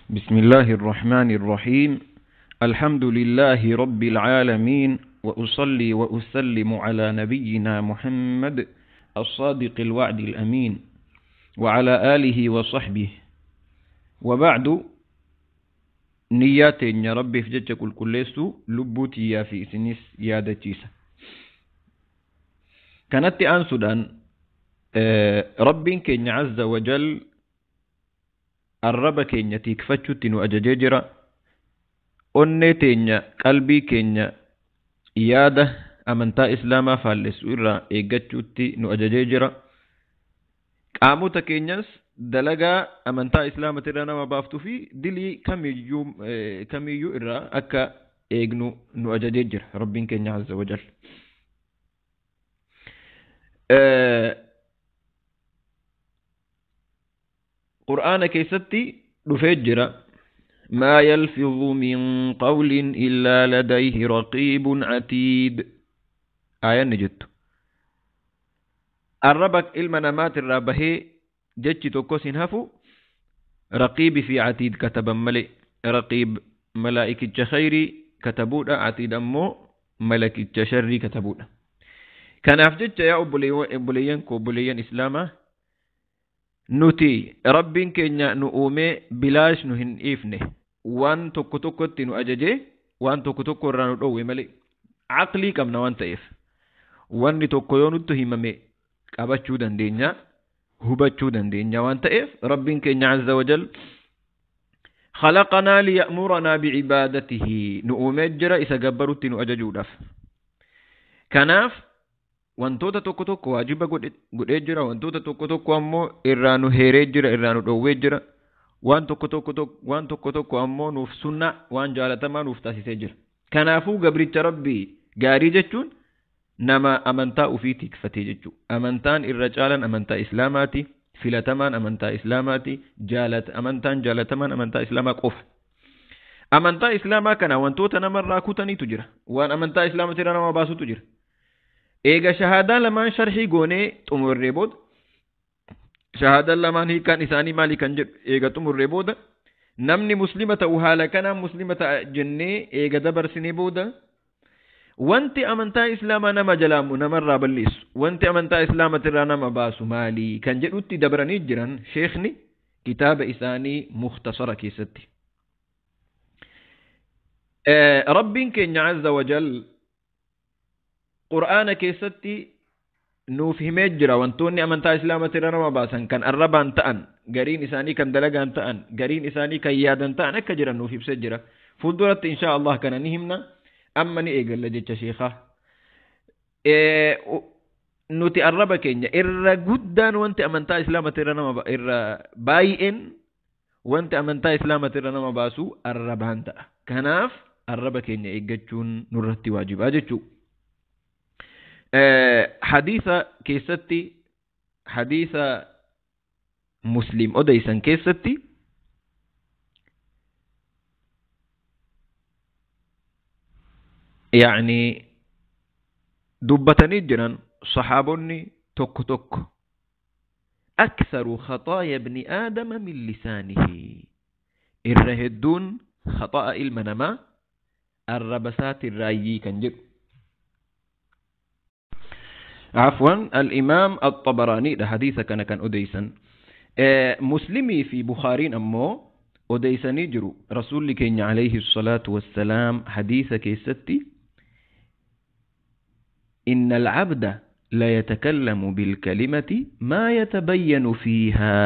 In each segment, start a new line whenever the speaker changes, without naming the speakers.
بسم الله الرحمن الرحيم. الحمد لله رب العالمين، وأصلي وأسلم على نبينا محمد الصادق الوعد الأمين وعلى آله وصحبه وبعد. Niyyaa teenya Rabbiif jecha qulqulleessu lubbuu tiyyaa fi isinis yaadachiisa. Kanatti aansuudhaan, Rabbiin keenya azza wajal arraba keenya tiikfachuutti nu ajajee jira. Onnee teenya, qalbii keenya yaada amantaa Islaamaa faallessu irraa eeggachuutti nu ajajee jira. Qaamota keenyas dalagaa amantaa Islaamaatirraa nama baaftuu fi dilii kamiyyuu irraa akka eegnu nu ajajee jira Rabbiin keenya azza wajal. Qur'aana keessatti dhufee jira: ما يلفظ من قول إلا لديه رقيب عتيد. Aayanni jettu, arraba ilma namaatirraa bahee jechi tokkos hin hafu raqiibi fi atiid kataban malee. Raqiib malaa'ikicha khayrii katabuudha, atiid ammoo malakicha sharrii katabuudha. Kanaaf jecha, yaa obboleeyyan koo, obboleeyyan Islaamaa, nuti Rabbiin keenya nu uumee bilaash nu hin dhiifne. Waan tokko tokkotti nu ajajee waan tokko tokko irraa nu dhoowwe malee. Aqlii qabna waan ta'eef, wanni tokko yoo nutti himame qabachuu dandeenya, hubachuu dandeenya waan ta'eef, Rabbiin keenya azza wajal خلقنا ليأمرنا بعبادته, nu uumee jira isa gabbarutti nu ajajuudhaaf. Kanaaf wantoota tokko tokko waajiba godhee jira, wantoota tokko tokko ammoo irraa nu heeree jira, irraa nu dhoowwee jira, waan tokko tokko ammoo nuuf sunna, waan jaalatamaa nuuf taasisee jira. Kanaafuu gabricha Rabbii gaarii jechuun nama amantaa ufii tikfatee jechuudha. Amantaan irra caalan amantaa Islaamaati. Filatamaan amantaa Islaamaati. Amantaan jaalatamaan amantaa Islaamaa qofa. Amantaa Islaamaa kana wantoota namarraa kutaniitu jira. Waan amantaa Islaamaatirraa nama baasutu jira. Eega shahaadaa lamaan sharhii goonee xumurree booda, shahaadaan lamaan hiikaan isaanii maali kan jedhu eega xumurree booda, namni Muslima ta'u haala kanaan Muslima ta'a jennee eega dabarsinee booda, wanti amantaa Islaamaa nama jalaamu namarraa balleessu, wanti amantaa Islaamatirraa nama baasu maali kan jedhutti dabranii jiran sheekni kitaaba isaanii Mukhtasara keessatti. Rabbiin keenya azza wajal Qur'aana keessatti nuuf himee jira wantoonni amantaa Islaamatirra nama baasan kan arrabaan ta'an, gariin isaanii kan dalagaan ta'an, gariin isaanii kan yaadan ta'an akka jiran nuuf ibsee jira. Fuulduratti inshaa Allah kana ni himna. Amma ni eegalla jecha sheekaa. Nuti arraba keenya irra guddaan wanti amantaa Islaamatirra nama, irra baay'een wanti amantaa Islaamatirra nama baasu arrabaan ta'a. Kanaaf arraba keenya eeggachuun nurratti waajibaa jechuudha. Hadiisa keessatti, hadiisa Muslim odeysan keessatti, يعني dubbatanii jiran saxaabonni tokko tokko: أكثر خطايا ابن آدم من لسانه. Irra hedduun خطأ ilma namaa arraba isaatirraayyii kan jedhu. عفوا، الإمام الطبراني ده حديث كان أديسا. مسلمي في بخارين أمو أديسني جرو رسول كين عليه الصلاة والسلام حديث كيستي: إن العبد لا يتكلم بالكلمة ما يتبين فيها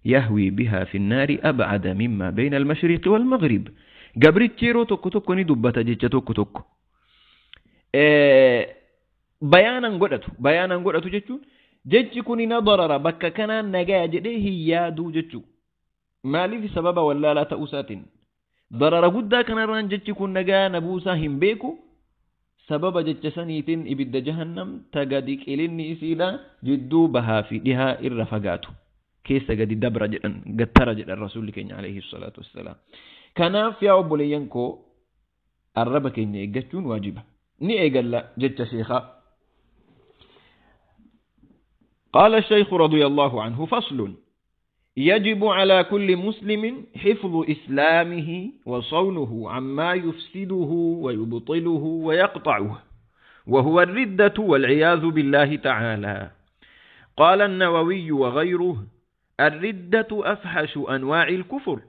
يهوي بها في النار أبعد مما بين المشرق والمغرب. Gabrichi yeroo tokko tokko ni dubbata jecha tokko tokko. Bayaanan godhatu. Bayaanan godhatu jechuun jechi kun na darara, bakka kanaan nagaya jedhee hin yaaduu jechuu. Maaliif? Sababa wallaalaa ta'uu isaatiin. Darara guddaa kanarraan jechi kun nagaa na buusaa hin beeku. Sababa jecha saniitiin ibidda jahannam ta gadi qilinni isiidha jidduu bahaa fi dhihaa irra fagaatu keessa gadi dabra jedhan, gattara jedhan Rasuulli keenya alayhi salaatu wassalaam. Kanaaf yaa obboleeyyan koo, arraba keenya eeggachuun waajiba. Ni eegalla jecha sheekaa. قال الشيخ رضي الله عنه: فصل. يجب على كل مسلم حفظ إسلامه وصونه عما يفسده ويبطله ويقطعه، وهو الردة والعياذ بالله تعالى. قال النووي وغيره: الردة أفحش أنواع الكفر.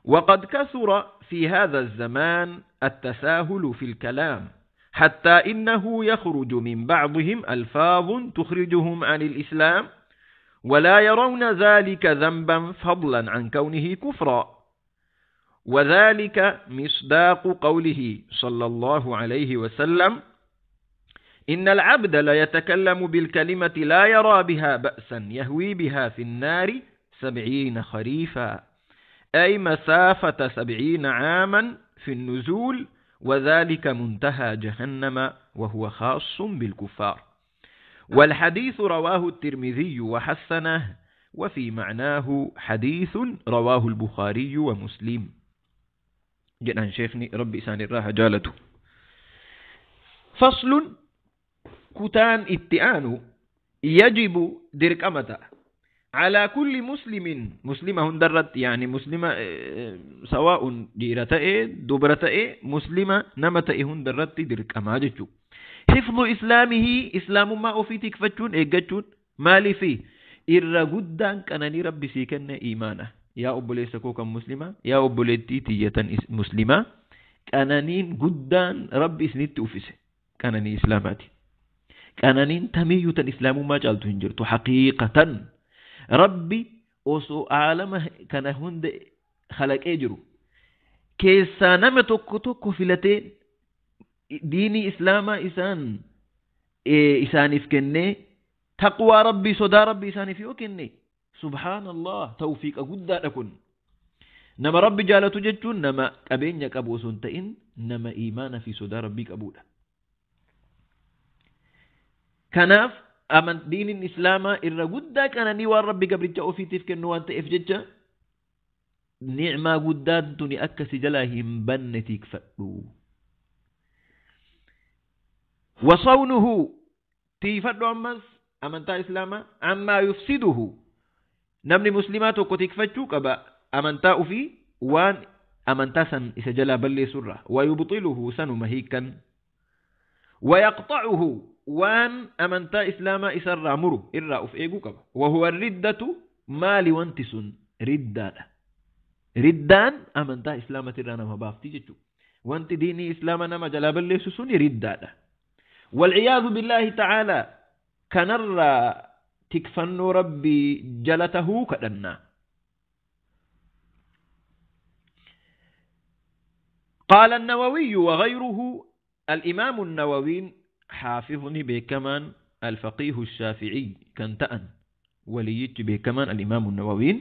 وقد كثر في هذا الزمان التساهل في الكلام، حتى إنه يخرج من بعضهم ألفاظ تخرجهم عن الإسلام، ولا يرون ذلك ذنبا فضلا عن كونه كفرا، وذلك مصداق قوله صلى الله عليه وسلم: إن العبد ليتكلم بالكلمة لا يرى بها بأسا يهوي بها في النار 70 خريفا، أي مسافة 70 عاما في النزول، وذلك منتهى جهنم، وهو خاص بالكفار. والحديث رواه الترمذي وحسنه، وفي معناه حديث رواه البخاري ومسلم. جنان شيخني ربي إسان الراحة جالته. فصل كتان اتئان يجب دركمة على كل مسلم، مسلمة هندرت يعني مسلمة سواء ديرة دبرة مسلمة نمت هندرت دركمة جتشو. حفظ إسلامه، إسلام ما أفيتك فتشون إيجتشون مالي فيه إرى قدان كانني ربي سيكن إيمانه. يا أبو ليس كوكا مسلمة، يا أبو ليتي مسلمة، كاننين قدان ربي سنت أفسه كانني إسلاماتي كاننين تمية إسلام ما جالتو هنجرتو حقيقة. ربي أسو عالم كان هند خلق أجرو كيسا نمتو كتوكو فيلتين ديني إسلاما إسان إسان إفكني تقوى ربي صدى ربي إسان إفيوكني. سبحان الله، توفيق قد لكن نما ربي جالتو جتون نما أبين يكابو سنتين نما إيمان في صدى ربي كابولا. كناف أمن دين الإسلام إرى قد كان نيوان ربي قبل جاء في تفكر وانت إفجتش نعمة قدان تني أكس جلاهم بنتك فألو. وصونه تيفدو أمس أمنتا إسلاما عما يفسده. نمني مسلمات وكتك فتشوك أبا أمنتا في وان أمنتا سن إسجلا بلي سرة ويبطله سن مهيكا ويقطعه وان أمنتا إسلاما إسر مرو إرى أفئيقو كبا. وهو الردة مال وانتسن ردان ردان أمنتا إسلاما ترانا مبافتي جتشو وانت ديني إسلاما نما جلا بلي سسن ردان والعياذ بالله تعالى. كنرى تكفن ربي جلته كدنا. قال النووي وغيره، الإمام النووي حافظني بكمان الفقيه الشافعي كنتأن وليت بكمان الإمام النووي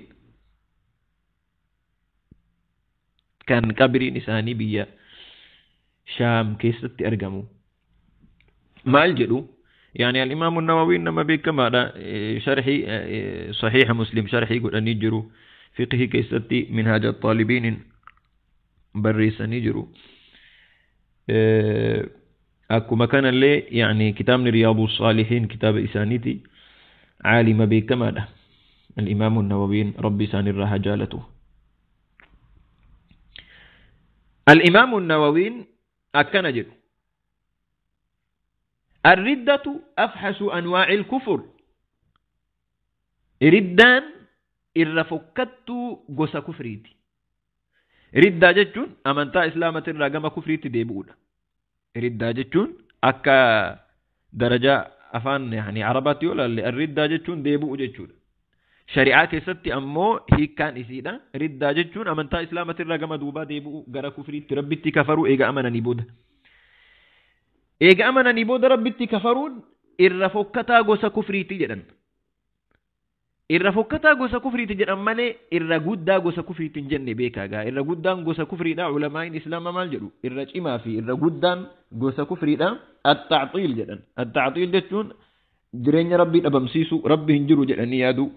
كان كبري نساني بيا شام كيست أرجمو ما الجلو. يعني الإمام النووي إنما بكما شرحي صحيح مسلم شرحي يقول أن يجروا فقه كيستي منهاج الطالبين بريس أن يجروا أكو مكان اللي يعني كتاب رياض الصالحين كتاب إسانيتي عالم بكما الإمام النووي ربي سان الرها جالته. الإمام النووي أكن جلو الردة أفحش أنواع الكفر. ردان إرفكت جوس كفريتي. ردة جتون أمنتا إسلامة الرقم كفريتي ديبولا. ردة جتون أكا درجة أفان يعني عربات يولا اللي الردة جتون ديبو جتون شريعة كيستي أمو هي كان إسيدا ردة جتون أمنتا إسلامة الرقم دوبا ديبو غرا كفريتي ربتي كفروا إيجا أمنا نيبودا eega amananii booda rabbitti kafaruun irra fokkataa gosa kufriiti jedhan. Irra fokkataa gosa kufriiti jedhan malee irra guddaa gosa kufriiti hin jenne beekaa gaa. Irra guddaan gosa kufriidha ulamaa'iin islaamaa maal jedhu? Irra cimaa fi irra guddaan gosa kufriidha at-ta'xiil jedhan. At-ta'xiil jechuun jireenya rabbii dhabamsiisu rabbi hin jiru jedhanii yaadu.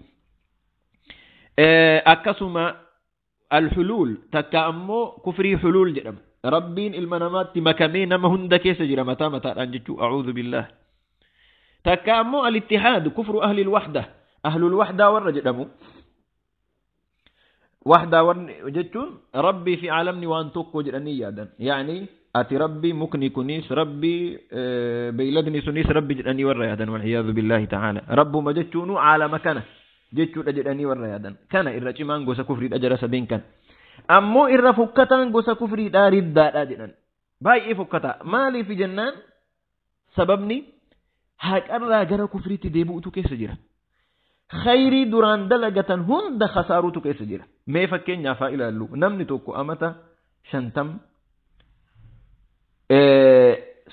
Akkasuma al-huluul takka ammoo kufrii huluul jedhama. Rabbiin ilma namaatti makamee nama hunda keessa jira mataa mataadhaan jechuu a'uudhu billah. Takka ammoo al-ittihaad kufru ahli al-wahda ahlul wahdaa warra jedhamu Wahdaa warri jechuun rabbii fi aalamni waan tokko jedhanii yaadan. Yaani ati rabbi, mukni kunis rabbi, beeyladni sunis rabbi jedhanii warra yaadan, wal'iyaadhu billaahi ta'aala. Rabbuma jechuunu aalama kana jechuudha jedhanii warra yaadan. Kana irra cimaan gosa kufriidha jara sadeen kana. Ammoo irra fokkataan gosa kufriidhaa riddaadha jedhan. Baay'ee fokkataa. Maaliif jennaan sababni haqarraa gara kufriitti deebi'utu keessa jira. Khayrii duraan dalagatan hunda khasaaruutu keessa jira. Mee fakkeenyaaf haa ilaallu. Namni tokko amata 50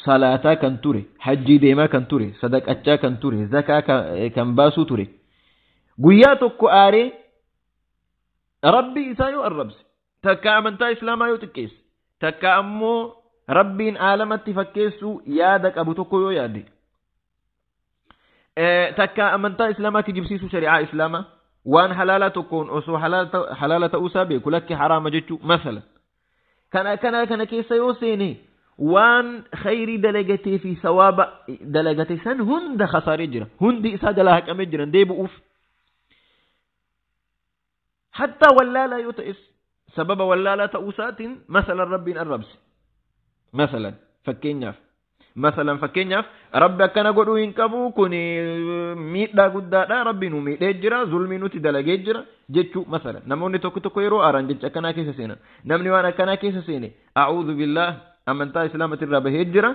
salaataa kan ture, hajjii deemaa kan ture, sadaqachaa kan ture, zakaa kan baasuu ture. Guyyaa tokko aaree rabbii isaa yoo arrabse, takka amantaa islaamaa yoo xiqqeesse, takka ammoo rabbiin aalamatti fakkeessuu yaada qabu tokko yoo yaade, takka amantaa islaamaa kijibsiisuu, shari'aa islaamaa waan halaalaa tokkoon osoo halaala ta'uusaa beeku lakki haraama jechuu masalan. Kana keessa yoo seene waan khayrii dalagatee fi sawaaba dalagate san hunda khasaaree jira. Hundi isaa jalaa haqamee jiran deebi'uuf. Hattaa wallaalaa yoo ta'es sababa wallaalaa ta'uusaatiin masalan rabbiin arrabse. Masalan fakkeenyaaf. Masalan fakkeenyaaf rabbi akkana godhuu hin qabu, kun miidhaa guddaadha, rabbi nu miidhee jira, zulmii nuti dalagee jira jechuu masalan. Namoonni tokko tokko yeroo aaran jecha akkanaa keessa seenan. Namni waan akkanaa keessa seene, a'uudhu billaah, amantaa islaamatirraa bahee jira,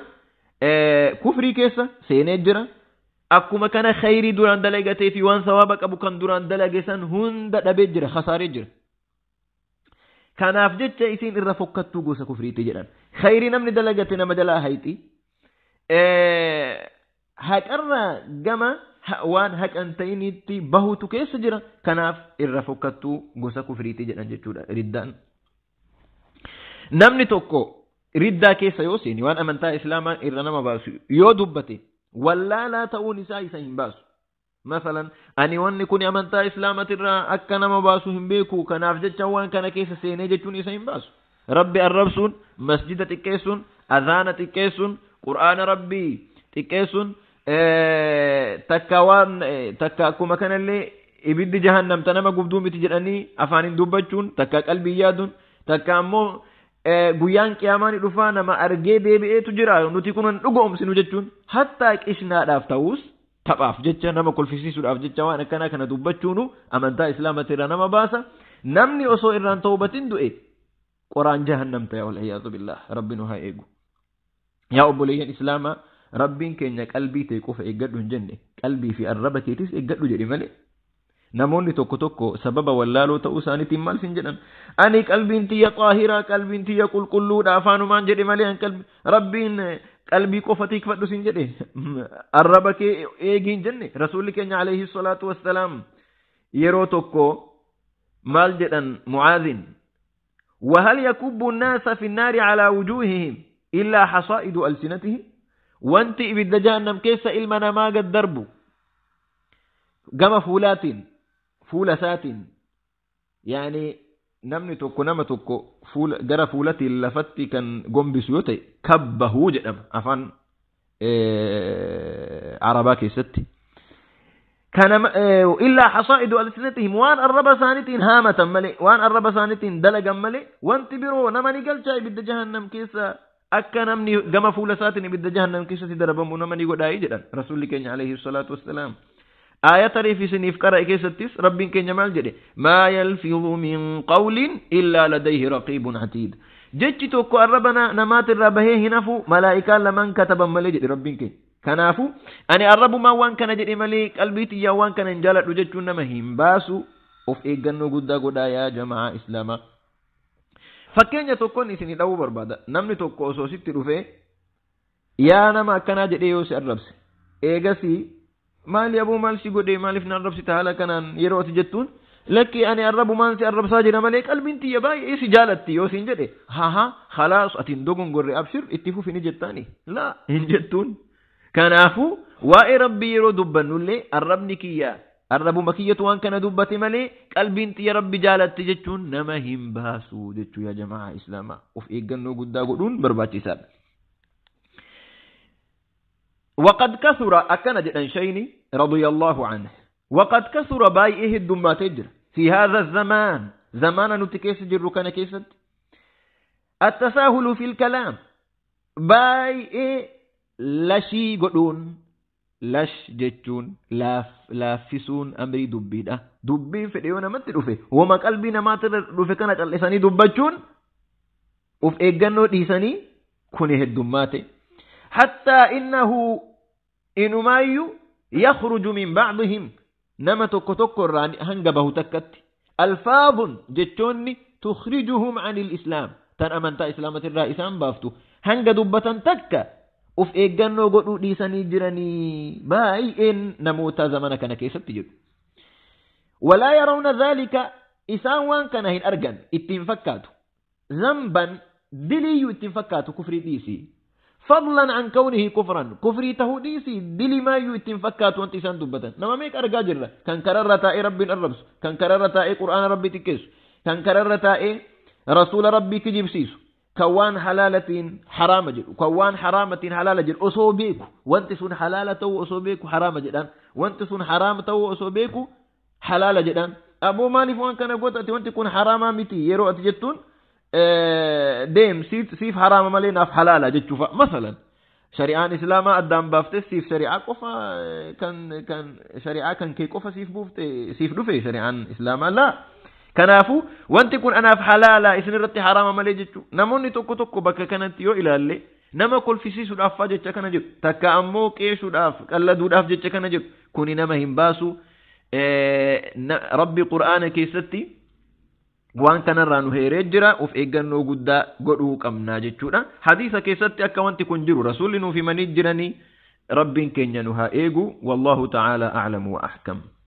kufrii keessa seenee jira. Akkuma kana khayrii duraan dalagatee fi waan sawaaba qabu kan duraan dalage san hunda dhabee jira, khasaaree jira. Kanaaf jecha isiin irra fokkattuu gosa kufriitti jedhan. Khayrii namni dalagate nama jalaa hayti. Haqarraa gama waan haqan ta'initti bahutu keessa jira. Kanaaf irra fokkattuu gosa kufriitti jedhan jechuudha riddaan. Namni tokko riddaa keessa yoo seeni waan amantaa islaamaa irra nama baasu yoo dubbate wallaalaa ta'uun isaa isa hin baasu. Masalan ani wanni kun amantaa islaamatirraa akka nama baasu hin beeku, kanaaf jecha waan kana keessa seenee jechuun isa hin baasu. Rabbi arrabsuun, masjida xiqqeessuun, azaana xiqqeessuun, qur'aana rabbii xiqqeessuun, takka waan takka akkuma kanallee ibiddi jahannamta nama gubduu miti jedhanii afaaniin dubbachuun, takka qalbii yaaduun, takka ammoo guyyaan qiyaamaa ni dhufaa nama argee deebi'eetu jira nuti kun hin dhugoomsinu jechuun, hattaa qishnaadhaaf ta'us taphaaf jecha nama kolfisiisuudhaaf jecha waan akkanaa kana dubbachuunu amantaa islaamatirraa nama baasa. Namni osoo irraan tawbatin du'e qoraan jahannam ta'e, wal'iyyaadu billah, rabbi nu haa eegu. Yaa obboleeyyan islaamaa, rabbiin keenya qalbii ta'e qofa eeggadhu hin jenne, qalbii fi arraba keetis eeggadhu jedhe malee. Namoonni tokko tokko sababa wallaaloo ta'uu isaaniitiin maal sin jedhan? Ani qalbiin tiyya xaahiraa, qalbiin tiyya qulqulluudha, afaanumaan jedhe malee an qalbi rabbiin qalbii qofa tikfadhu sin jedhe, arraba kee eegi hin jenne. Rasuulli keenya alayhi salaatu wassalaam yeroo tokko maal jedhan Mucaadhin? وهل يكب الناس في النار على وجوههم إلا حصائد ألسنتهم؟ وانت إبد جهنم كيس إلما نما قد دربو gama fuulaatiin, fuula isaatiin, yaani namni tokko nama tokko fuula gara fuulatiin lafatti kan gombisu yoo ta'e kabbahuu jedhama afaan arabaa keessatti. Kana illaa hasaa'idu alsinatihim, waan arraba isaaniitiin haamatan malee, waan arraba isaaniitiin dalagan malee, wanti biroo nama ni galchaa ibidda jahannam keessa, akka namni gama fuula isaatiin ibidda jahannam keessatti darabamu nama ni godhaayii jedhan rasuulli keenya alayhi salaatu wassalaam. Aayata reef isiniif qara'e keessattis rabbiin keenya maal jedhe? Maa yalfizu min qawlin illaa ladayhi raqiibun atiid. Jechi tokko arraba namaatirraa bahee hin hafu malaa'ikaan lamaan kataban malee jedhe rabbiin keenya. Kanaafu ani arrabumaan waan kana jedhe malee qalbii xiyyaa waan kana hin jaaladhu jechuun nama hin baasu. Of eeggannoo guddaa godhaa yaa jamaa islaamaa. Fakkeenya tokkoon isinii dha'uu barbaada. Namni tokko osoo sitti dhufee yaa nama akkanaa jedhee yoo si arrabse, eegasii maali aboo, maal si godhee, maaliif na arrabsita haala kanaan yeroo ati jettuun, lakki ani arrabumaan si arrabsaa jira malee qalbiin tiyya baay'ee si jaalatti yoo siin jedhe, haha, khalaas, ati hin dogongorre, abshir, itti fufi ni jettaani? Laa, hin jettuun. Kanaafuu waa'ee rabbii yeroo dubbannullee arrabni kiyya arrabuma kiyyatu waan kana dubbate malee qalbiin tiyya rabbi jaalatti jechuun nama hin baasu jechuu. Yaa jamaa islaamaa, of eeggannoo guddaa godhuun barbaachisaadha. وقد كثر أكن جدًا شيني رضي الله عنه، وقد كثر بايئه الدمات في هذا الزمان. Zamaana nuti keessa jirru kana keessatti. Attasaahulu fil kalaam. Baay'ee lashii godhuun, lash jechuun laaffisuun amrii dubbiidha. Dubbiin fedhe yoo namatti dhufe, wama qalbii namaatirra dhufe kana cal'isanii dubbachuun of eeggannoo dhiisanii kuni heddummaate. Hattaa innahu inumaayyuu yakhruju min ba'dihim nama tokko tokko irraa hanga bahu takkatti. Alfaadun jechoonni tukhrijuhum anil islaam tan amantaa islaamatirraa isaan baaftu hanga dubbatan takka of eeggannoo godhuu dhiisanii jiranii baay'een namoota zamana kana keessatti jedhu. Walaa yarawna dhaalika isaan waan kana hin argan ittiin fakkaatu. Zamban diliyyuu ittiin fakkaatu kufrii dhiisii. Fadlan an kawnihi kufran kufrii tahuu dhiisii dilimaayyuu ittiin fakkaatu wanti isaan dubbatan. Nama meeqa argaa jirra kan kararra taa'ee rabbiin arrabsu, kan kararra taa'ee qur'aana rabbii xiqqeessu, kan kararra taa'ee rasuula rabbii kijibsiisu. Kan waan halaalatiin haraama jedhu, kan waan haraamatiin halaala jedhu osoo beeku, wanti sun halaala ta'uu osoo beeku haraama jedhaan, wanti sun haraama ta'uu osoo beeku halaala jedhaan. Aboo maaliif waan kana goota ati wanti kun haraamaa miti yeroo ati jettuun deem siif haraama malee naaf halaala jechuufa. Masalan shari'aan islaamaa addaan baaftee siif shari'aa qofa kan shari'aa kan kee qofa siif buufte siif dhufe shari'aan islaamaa laa. Kanaafuu wanti kun anaaf halaala isin irratti haraama malee jechuu. Namoonni tokko tokko bakka kanatti yoo ilaalle nama kolfisiisuudhaaf faa jecha kana jedhu, takka ammoo qeeshuudhaaf qalladuudhaaf jecha kana jedhu, kuni nama hin baasu. Rabbi qur'aana keessatti waan kanarraa nu heeree jira, of eeggannoo guddaa godhuu qabnaa jechuudha. Hadiisa keessatti akka wanti kun jiru rasuulli nuuf himanii jiranii rabbiin keenya nu haa eegu. Wallahu ta'ala a'lamu wa ahkam.